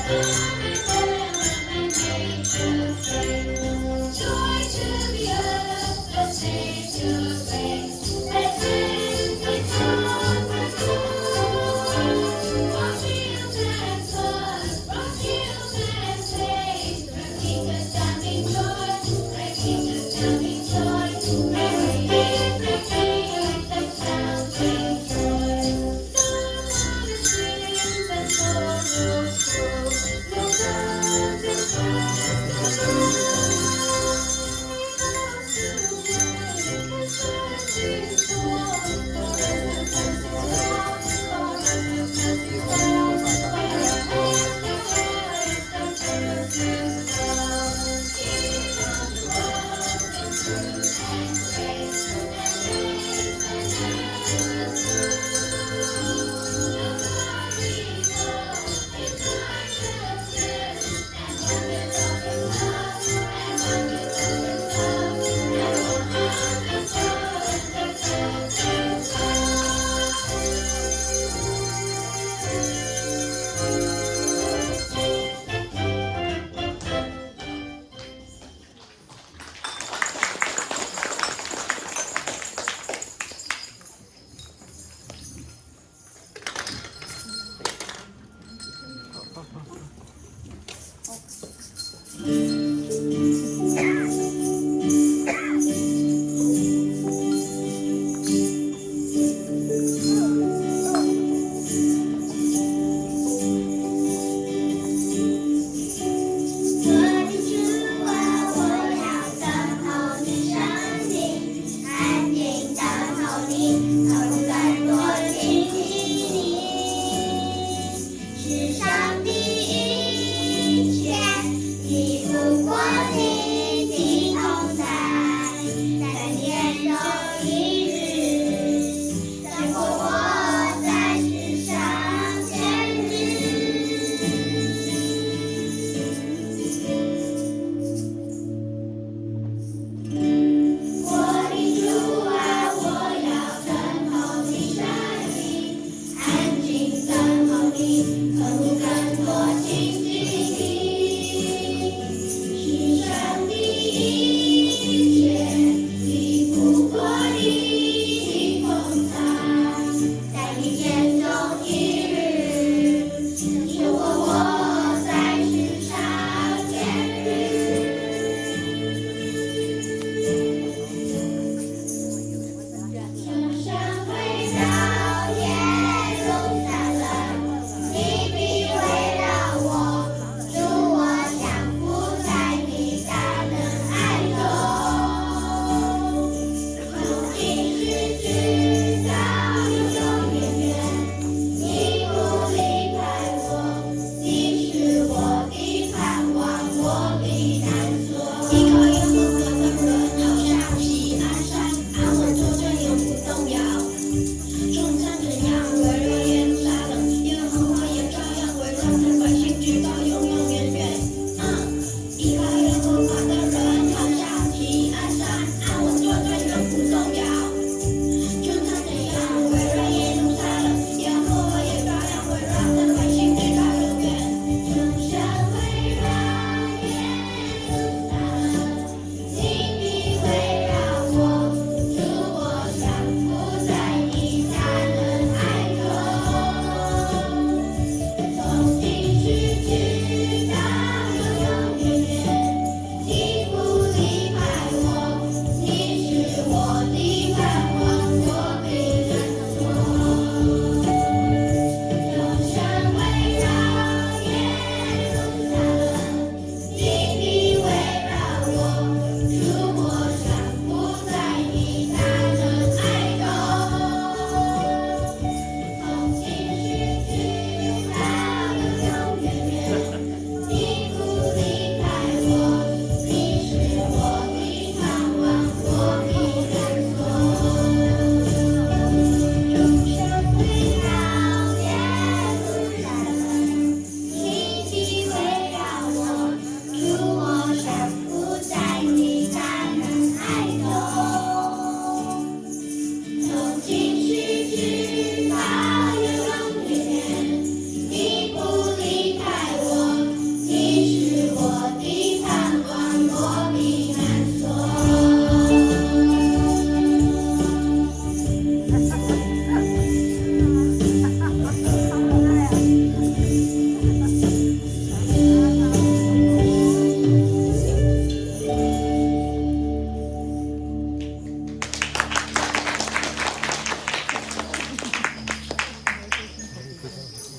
Come and hear what my nature sings. Joy to the earth, the Savior reigns. Let every comfort flow. From fields and flood, from hills and plains, repeat astounding joy, repeat astounding joy, repeat, repeat astounding joy. Though the sins and sorrows grow,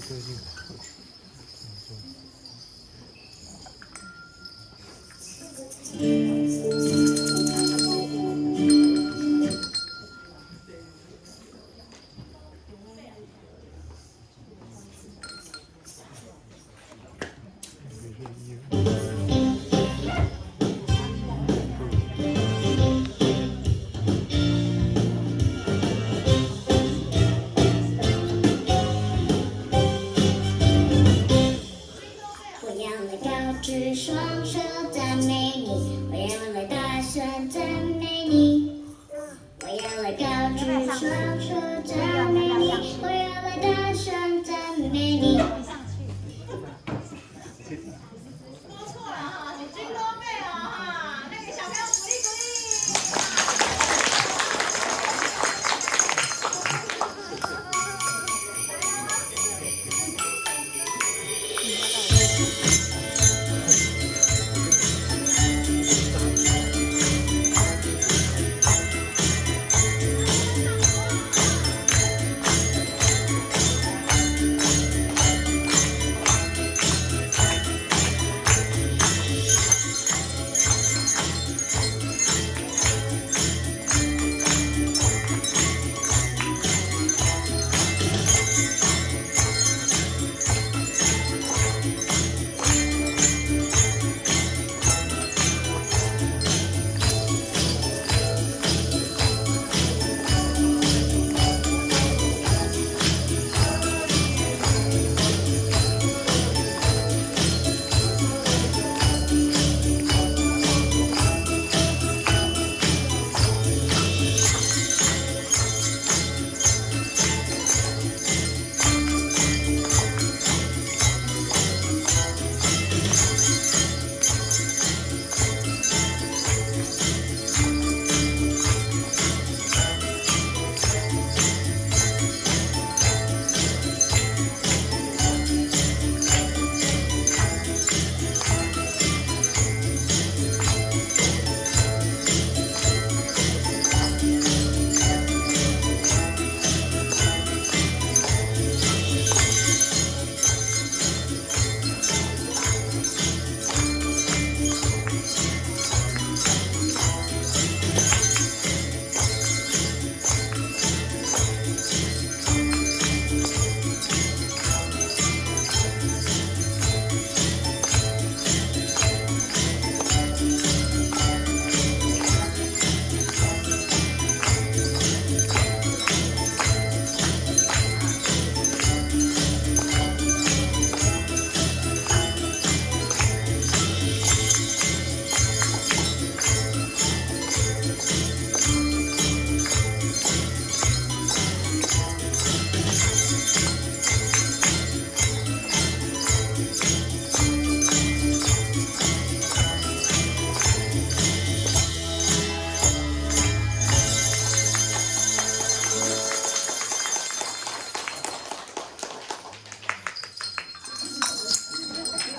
最近。我要來高舉雙手讚美你，我要來大聲讚美你，我要來高舉雙手讚美你，我要來大聲讚美你。不錯啦哈，是真多倍哦哈，來給小朋友鼓勵鼓勵。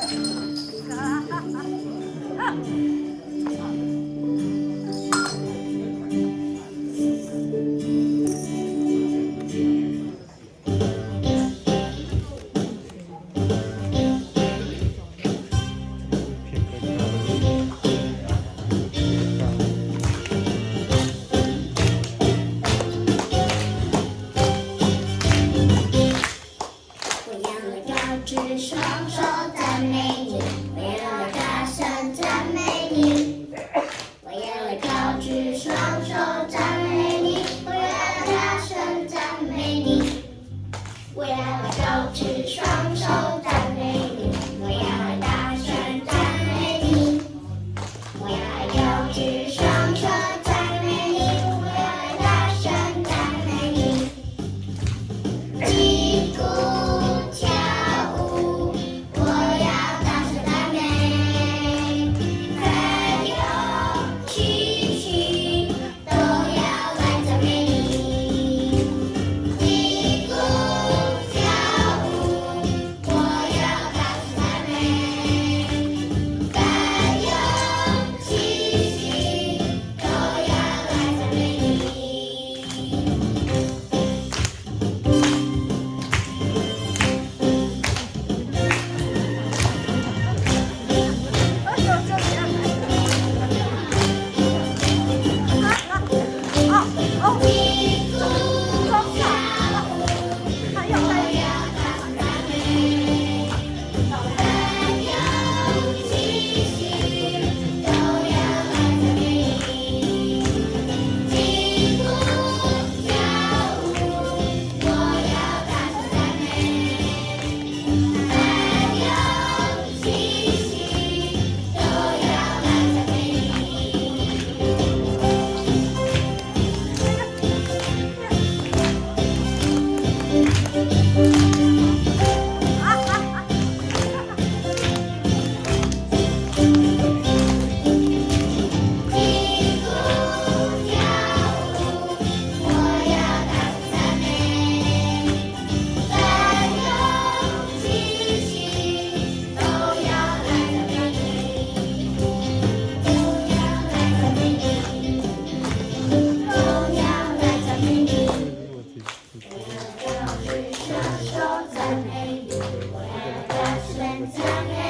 偏尷尬的。我要來高舉雙手讚美你，我要來大聲讚美你，我要來高舉雙手讚美你，我要來大聲讚美你，我要來高舉雙手讚美你，我要來大聲讚美你，我要來高舉雙手讚美你，我要來大聲讚美你。擊鼓跳舞，我要大聲讚美。聲讚美。